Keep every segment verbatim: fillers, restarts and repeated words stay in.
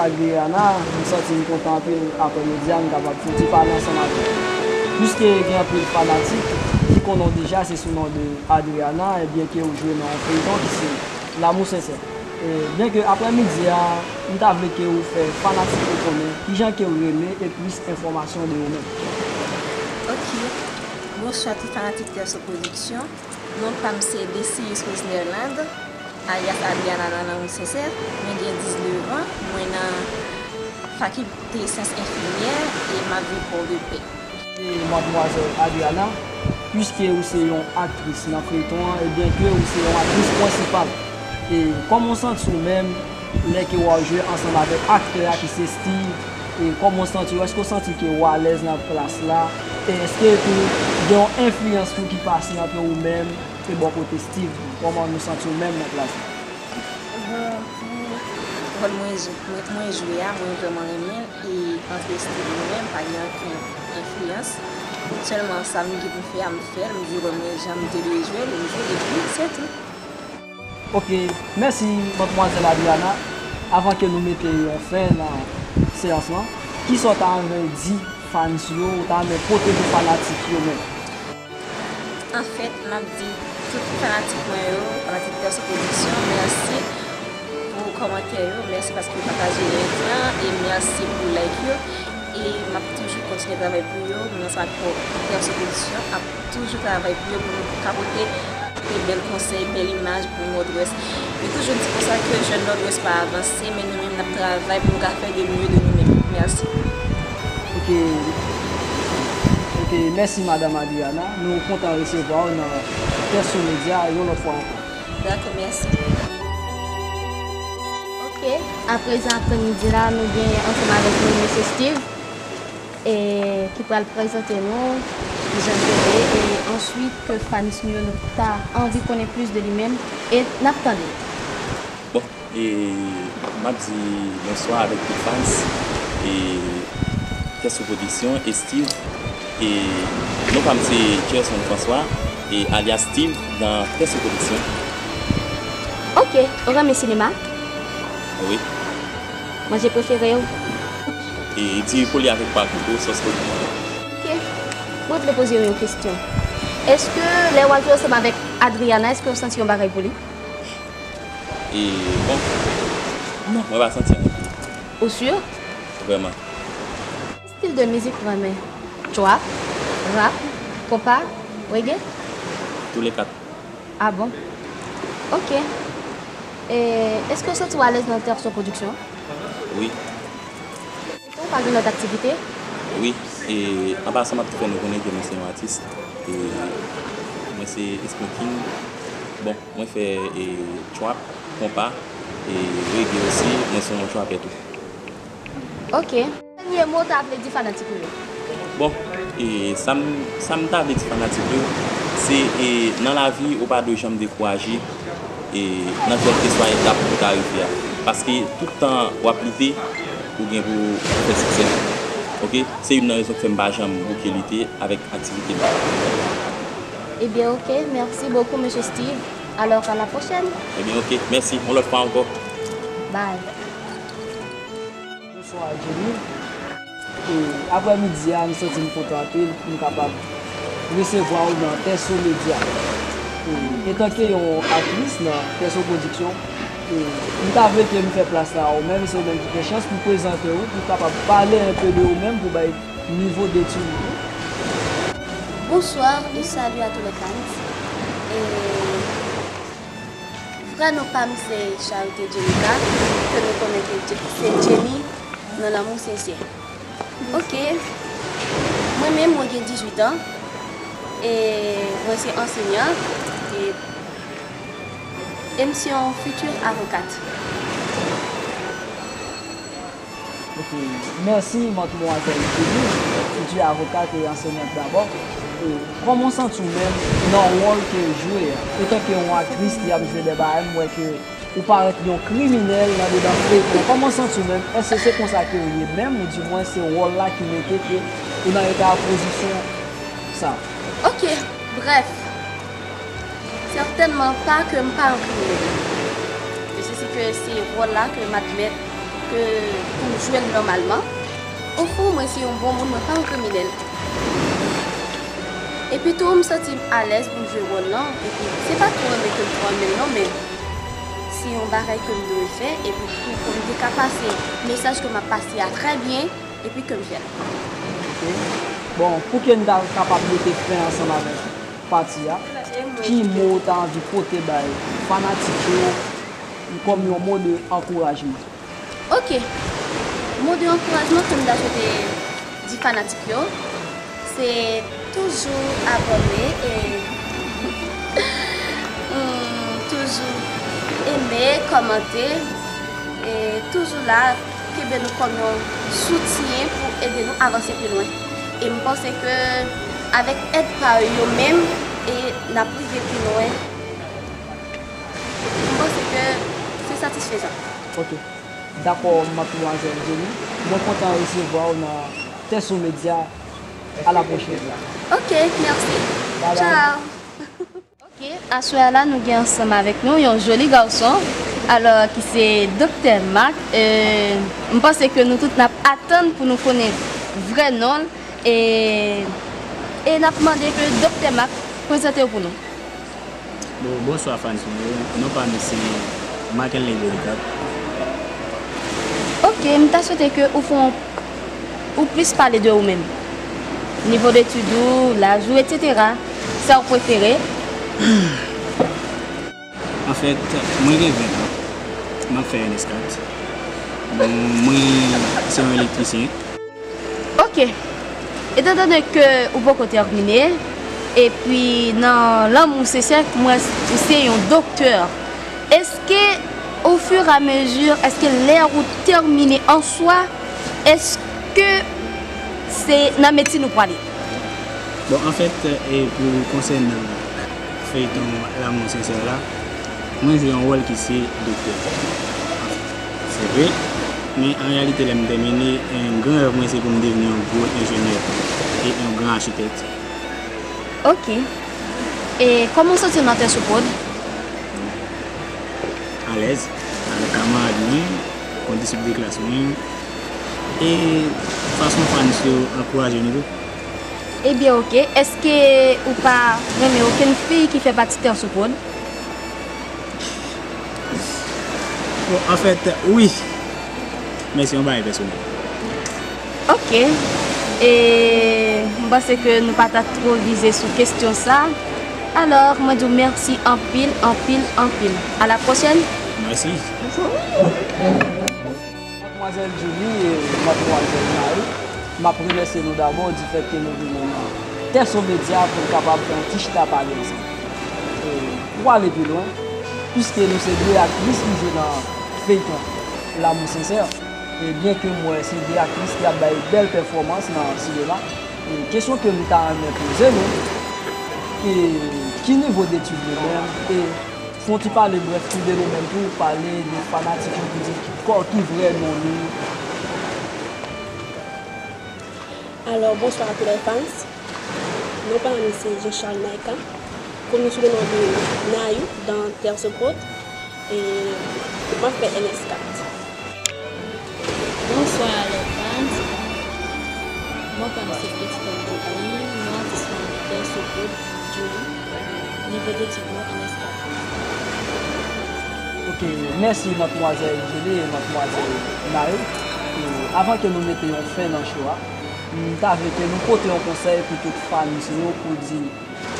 Adriana, m santi m kontan anpil aprè midi a, m kapab fè yon ti pale ansanm avè w. Piske gen anpil fanatik ki konnen w deja, se sou non de Adriana, e byen ke w jwe nan yon feyton ki se L'amour sincère. E byen ke aprè midi a, m ta vle ke w fè fanatik yo konnen kijan ke w rele e plis enfòmasyon de ou menm. Ok. Bonswa tout fanatik Terso Production. Non pa m se Desius Rosnerland, alyas Adriana nan L'amour sincère. Mwen gen diznèf an, mwen nan fakilte syans enfimyè e m ap viv Pòdepè. E madmwazèl Adriana, piske ou se yon aktris nan feyton an, e byen ke ou se yon aktris prensipal, e kòman w santi w menm lè ke w ap jwe ansanm avèk aktè a ki se Steve? E kòman w santi w? Èske w santi ke w alèz nan plas la? E èske tou gen yon enfliyans tou ki pase ant ou menm e bò kote Steve? Kòman nou santi w menm nan plas la? Bon, pou wòl mwen, mwen, mwen jwe a, mwen vrèman renmen l. E ant Steve e mwen menm, pa gen okenn enfliyans. Sèlman sa m gen pou m fè a, m fè l, m di wè mwen jan m te dwe jwe l, m jwe l, epi se tou. Ok, mèsi madmwazèl Adriana. Avan ke nou mete yon fen nan seyans lan, kisa w ta renmen di fans yo, ou ta renmen pote pou fanatik yo menm? Anfèt, m ap di tout fanatik mwen yo, fanatik Terso Production, mèsi pou kòmantè yo, mèsi paske yo pataje lyen an, e mèsi pou like yo. E m ap toujou kontinye travay pou yo, mwen ansanm ak Terso Production ap toujou travay pou yo, pou nou ka pote, pote bèl konsèy, bèl imaj pou Nòdwès. Yo toujou di konsa ke jèn Nòdwès pa avanse, men nou menm n ap travay pou nou ka fè de mieux de nou menm. Mèsi. Ok. Ok, mèsi Madam Adriana. Nou kontan resevwa w nan Terso Media yon lòt fwa ankò. Dakò, mèsi. Ok, aprezan aprèmidi la, nou gen ansanm avèk nou Mesye Steve, e, ki pral prezante nou jan l rele, e answit ke fans nou yo ta anvi konnen plis de li menm, e n ap tande l. Bon, e, m ap di bonswa avèk tout fans, e, Terso Production, e Steve, e, non pa m se Gerson François, e, alyas Steve nan Terso Production. Ok, ou renmen sinema? Wi. Manje prefere w? E, diri poli avèk pa tou, sòs poli. Ok. Mwen vle poze w yon kesyon. Èske lè w al jwe ansanm avèk Adriana, èske w santi yon bagay pou li? E, bon, non, mwen pa santi anyen. Ou si? Vrèman. Ki stil de mizik ou renmen? Trap, rap, konpa, reggae? Tou le kat. Ah bon? Ok. E, èske w santi w alèz nan Terso Production? Wi. Ou pa gen lòt aktivite? Wi, e, an pasan, m ap tou fè nou konnen ke mwen se yon atis. E, mwen se smoking. Bon, mwen fè, e, trap, konpa, e, reggae osi. Mwen se yon trapè tou. Ok. Dènye mo w ta vle di fanatik ou yo? Bon, e, sa m, sa m ta vle di fanatik yo, se, e, nan lavi, ou pa dwe janm dekouraje. E nan kèlkeswa etap ou ta rive a. Paske tout tan w ap lite, ou gen pou fè siksè. Ok? Se youn nan rezon k fè m pa janm bouke lite avèk aktivite m. Ebyen, ok. Merci beaucoup, Mesye Steve. Alors, à la prochaine. Ebyen, ok. Mèsi. Yon lòt fwa ankò. Bye. Bonswa, Jenny. E, aprè midi a, m santi m kontan anpil pou m kapab resevwa w nan Terso Media. E, etanke yon aktris nan Terso Production, e, m ta vle ke m fè plas la a ou menm, se ou menm ki gen chans pou prezante w, pou w kapab pale enpe de ou menm, pou bay nivo detid ou. Bonsoir et salut à tous les fans. E, vrè non pa m se Charité Jenica, ke nou konnen ke Je-, se Jenny nan L'amour sincère. Ok. Mwen menm, mwen gen dizuit an, e mwen se ansenyan, e, e m se yon futur avokat. Ok, mèsi, madmwazèl Julie, futur avocat et enseignante d'abord. E kòman w santi w menm nan wòl ke w jwe a? Etanke yon aktris ki ap jwe de bagay, m wè ke ou parèt yon kriminèl nan dedan feyton. Kòman w santi w menm? Èske se konsa ke w ye menm, oudimwen se wòl la ki mete ke ou nan eta pozisyon sa? Ok, brèf, sètènman pa ke m pa yon kriminèl. E se si ke se wòl la ke m admèt ke pou m jwe l nòmalman. Ofon, mwen se yon bon moun, mwen pa yon kriminèl. Epi tou, m santi m alèz pou m jwe wòl lan. Epi, se pa tou renmen ke m tou renmen l non, men se yon bagay ke m dwe fè. Epi tou, pou m te ka pase mesaj ke m ap pase a trè byen, epi ke m fè l. Ok. Bon, pou ke n ta kapab mete fen ansanm avèk pati a, ki mo w ta anvi pote bay fanatik yo kòm yon mo de ankourajman? Ok. Mo de ankourajman ke m ta swete di fanatik yo, se toujou abòne e mm, toujou eme, kòmante e toujou la, kenbe nou kòm yon soutyen pou ede nou avanse pi lwen. E m panse ke avèk èd pa yo menm, e n ap rive pi lwen. M panse ke se satisfezan. Ok. Dakò, madmwazèl Jenny. Mwen kontan resevwa w nan Tèso Medya. A la pwochèn. Ok, mèsi. Bye bye. Tchao. Ok, aswè a la, nou gen ansanm avèk nou yon joli gason, alò, ki se Doktè Marc. Euh, m panse ke nou tout n ap atann pou nou konnen vrè non l. E, e n ap mande ke Doktè Marc prezante w pou nou. Bon, bonswa fans mwen yo. Non pa m se Marc-Henley Delicat. Ok, m ta swete ke ou fè yon, ou plis pale de ou menm. Nivo detid ou, laj ou, etsetera. Sa w prefere. Anfèt, mwen gen ven an. M ap fè N S kat. Bon, mwen se yon elektrisyen. Ok. Etandone ke ou poko tèmine, epi nan Lanmou Sensè, mwen, ou se yon doktè. Èske, ofiramezi, èske lè ou tèmine an swa, èske se nan medsin ou prale? Bon, anfèt, e pou konsènan feyton Lanmou Sensè la, mwen jwe yon wòl ki se doktè. Se vre, men an reyalite, lè m tèmine, en, gran rèv mwen se pou m devni yon gwo enjenyè e yon gran achitèk. Ok. E kòman w santi w nan Tèso Prod? Alèz, avèk kamarad mwen, kondisip de klas mwen, e fason fans yo ankouraje nou tou. Ebyen, ok. Èske ou pa renmen okenn fi ki fè pati Tèso Prod? Bon, anfèt, wi. Men se yon bagay pèsonèl. Ok. E m panse ke nou pa ta two vize sou kesyon sa. Alò, mwen di w mèsi anpil, anpil, anpil. A la pwochèn. Mèsi. Madmwazèl Julie e madmwazèl Marie, m ap remèsye nou dabò difèt ke nou vini nan Tèso Medya pou n kapab fè yon ti chita pale ansanm. E, pou ale pi lwen, piske nou se de aktris ki jwe nan feyton Lanmou Sensè, e byen ke m wè se de aktris ki ap bay bèl pèfòmans nan sinema, e kesyon ke m ta renmen poze nou, e ki nivo detid nou menm, e fè yon ti pale brèf tou de nou menm tou, pale de fanatik yo pou di kò ki vrè non nou. Alò, bonswa a tous les fans. Non pa m se Jean Charles Naïka, koni sou le non de Nayou dans Tèso Prod, e m ap fè N S kat. Bonswa a lè fans. Mwen pa m se Petit Homme Debri, mwen atis nan Tèso Prod, Julie. Nivo detid mwen N S kat. Ok, mèsi madmwazèl Julie e madmwazèl Marie. E avan ke nou mete yon fen nan show a, m ta vle ke nou pote yon konsèy pou tout fans yo, pou di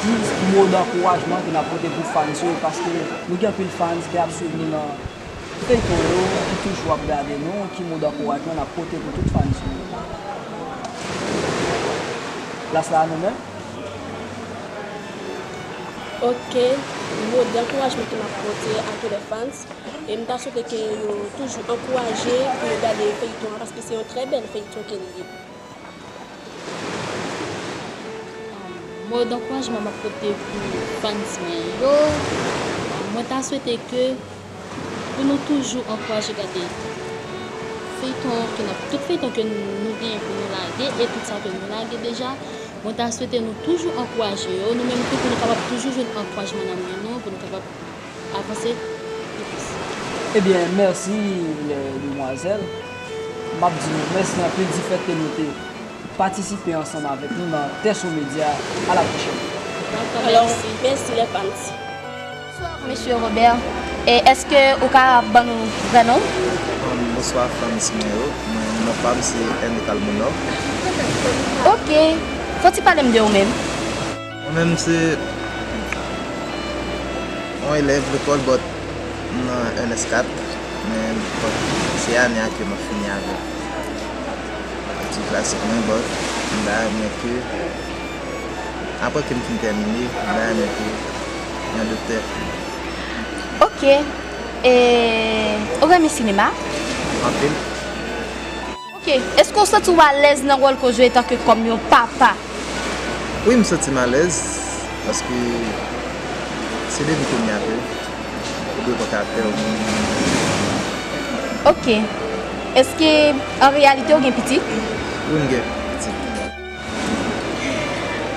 ti mo dankourajman ke n ap pote pou fans yo, paske nou gen anpil fans ki ap swiv nou nan feyton yo, ki toujou ap gade nou, ki mo dankourajman n ap pote pou tout fans yo? Plas la a nou menm. Ok, mo dankourajman ke m ap pote a tous les fans, e m ta swete ke yo toujou ankouraje pou yo gade feyton an, paske se yon trè bèl feyton ke li ye. Mo dankourajman m ap pote pou fans mwen yo, mwen ta swete ke pou nou toujou ankouraje gade feyton ke n ap, tout feyton ke nou genyen pou nou lage e tout sa ke nou lage deja, mwen ta swete nou toujou ankouraje yo, nou menm tou pou nou kapab toujou jwenn ankourajman nan men nou, pou nou kapab avanse pi plis. Ebyen, mèsi, lè demwazèl. M ap di nou mèsi anpil difèt ke nou te patisipe ansanm avèk nou nan Tèso Medya. A la pwochèn. Mèsi, mèsi les fans. Bonswa, mesye Robert. E èske ou ka ban nou vrè non? Bonswa, fanmi si mwen yo. Mwen, non pa m se Henry Calmonor. Ok. Fò ti pale m de ou menm. Mwen menm se yon elèv lekòl, but m nan N S kat, men but se ane a ke m ap fini avèk etid klasik mwen, but m ta renmen ke apre ke m fin tèmine, m ta renmen ke yon doktè. Ok. E ou renmen sinema? Anpil. Ok. Èske ou santi w alèz nan wòl ke w jwe etanke kòm yon papa? Wi, m santi m alèz, paske se depi kounye a ke ou dwe pran karaktè ou. Ok. Èske an reyalite ou gen pitit? Wi, m gen pitit.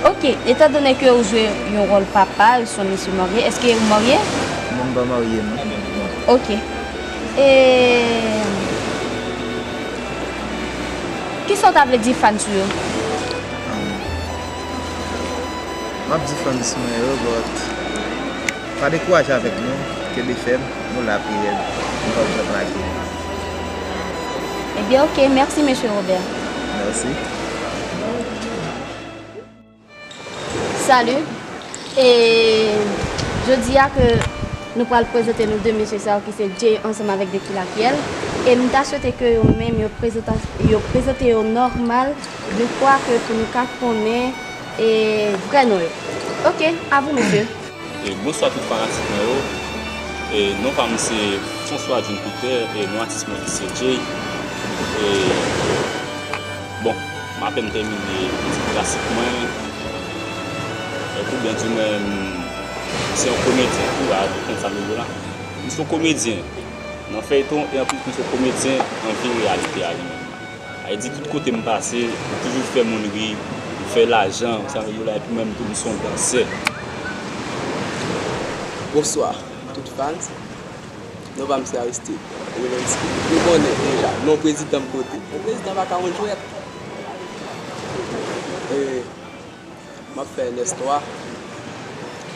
Ok. Etandone ke ou jwe yon wòl papa, ou se yon mesye marye, èske ou marye? Non, m pa marye, non. Ok. E kisa w ta vle di fans ou yo? M ap di fans mwen yo, but pa dekouraje avèk nou, kenbe fèm, nou la pi rèd, nou p ap janm lage. Ebyen, ok, mèsi, mesye Robert. Mèsi. Salut. E jodi a ke nou pral prezante nou de mesye sa yo ki se Jay ansanm avèk Deki Lakyèl. E m ta swete ke yo menm yo prezanta, yo prezante yo nòmal, de kwa ke pou nou ka konnen e vrè non yo. Ok, a vous mesye. E bonswa tout fanatik mwen yo. E non pa m se François June Peter e non atis mwen li se Jay. E bon, m apèn tèmine etid klasik mwen. E pou byen di mwen, m se yon komedyen tou, a, ou konn sa m vle di w la. M se yon komedyen nan fèyton e anplis m se yon komedyen an vi reyalite a li menm. Sa vle di tout kote m pase, m toujou fè moun ri, m fè lajan, sa vle di w la, epi mwen menm tou m se yon dansè. Bonswa tout fans. Non pa m se Aristide Wilensky. Nou konnen deja, non prezidan m pote. Yon prezidan pa ka yon jwèt. E, m ap fè N S twa.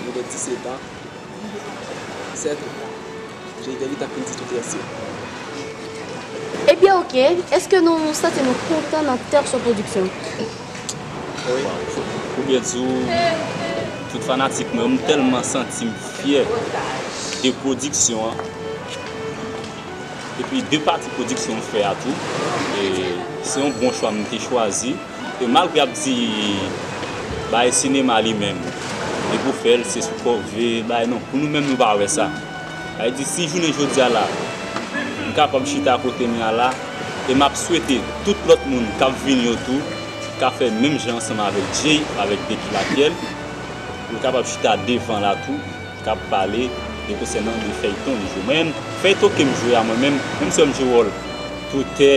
M gen disèt an. Sèt an. Jay te gentan fin di tout rès yo. Ebyen, ok. Èske nou santi nou kontan nan Tèso Pwodiksyon? Wi. Pou byen di w, tout fanatik mwen, m tèlman santi m fyè de pwodiksyon an. Epi de pati pwodiksyon m fè a tou. E se yon bon chwa m te chwazi. E malgre y ap di bagay sinema li menm, depi w fè l, se sou kòve, bagay non, pou nou menm nou pa wè sa. Sa vle di si jounen jodi a la, m kapab chita kote m ye a la, e m ap swete tout lòt moun k ap vini yo tou, ka fè menm jan ansanm avèk Jay, avèk Deki Lakyèl, pou n kapab chita devan la tou, k ap pale de konsènan de fèyton li jwe. Mwen menm, fèyton ke m jwe a mwen menm, menm si m jwe wòl toutè,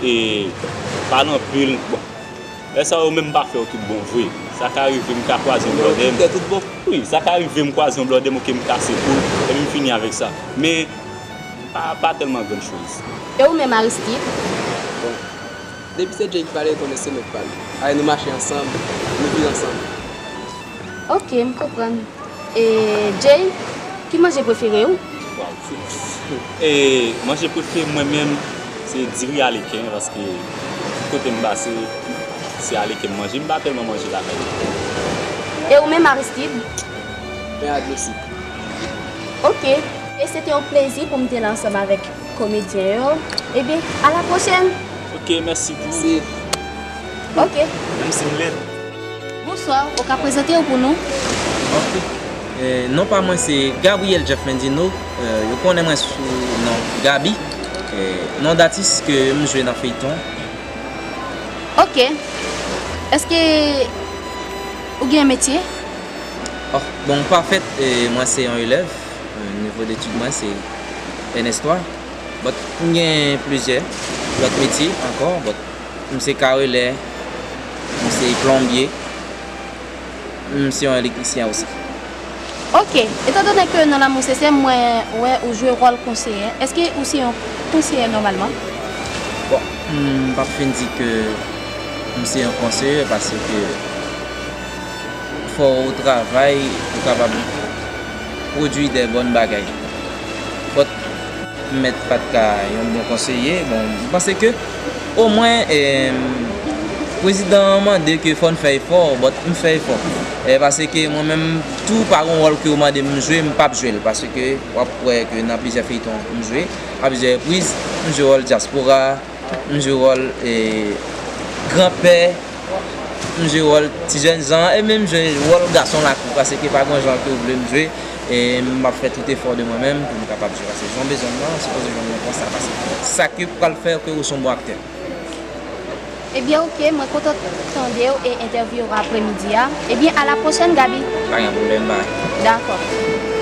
e pale anpil, bon, lè sa yo menm m pa fè yo tout bon vre. Sa ka rive m ka kwaze yon blòdè m. Wi, sa ka rive m kwaze yon blòdè m, ok, m kase kou l, epi m fini avèk sa. Men, pa, pa tèlman grann choz. E ou menm, Aristide? Depi se Jay ki pale, konnen se mwen k pale. Ay, nou mache ansanm, nou viv ansanm. Ok, m konprann. E Jay, ki manje prefere w? E manje prefere mwen menm, se diri aleken, paske tout kote m pase, se aleken m manje. M pa tèlman manje lakay. E ou menm, Aristide? Pen a dlo sik. Ok. E se te yon plezi pou m te la ansanm avèk komedyen yo. Ebyen, a la pwochèn! Ok, mèsi pou. Ok. Menm si m lèd. Bonswa, ou ka prezante w pou nou? Ok. E, non pa mwen se Gabriel Jeff Mendino. E, yo konnen mwen sou non Gaby. E, non datis ke m jwe nan feyton. Ok. Èske ou gen metye? Oh, bon, pa fèt, e, mwen se yon elèv. E, nivo detid mwen se N S twa. But m gen plizyè lòt metye ankò. But m se karelè, m se plonbye, m se yon elektrisyen osi. Ok, etandone ke nan Lanmou Sensè, mwen wè ou jwe wòl konseyè, èske ou se yon konseyè nòmalman? Bon, M p ap fin di ke m se yon konseye, paske fò w travay pou w kapab pwodui de bòn bagay. But m mèt pa t ka yon bon konseye. Bon, m panse ke omwen, em, prezidan an mande ke fò n fè efò, but m fè efò. E paske mwen menm tou pa gon wòl ke yo mande m jwe, m p ap jwe l, paske w ap wè ke nan plizyè feyton m jwe, a plizyè repriz, m jwe wòl dyaspora, m jwe wòl, e, granpè, m jwe wòl ti jèn jan, e menm jwe wòl gason lakou, paske pa gon jan ke w vle m jwe, e m ap fè tout efò de mwen menm pou m kapab jwe, paske jan w bezwen m nan, sipoze jwenn mwen konsa, paske sa ki pral fè ke w se yon bon aktè. Ebyen, oke, mwen kontan tande w e entèvyou w apremidi a. Ebyen, a la pwochèn, Gaby. Pa gen pwoblèm, bye. Dakò.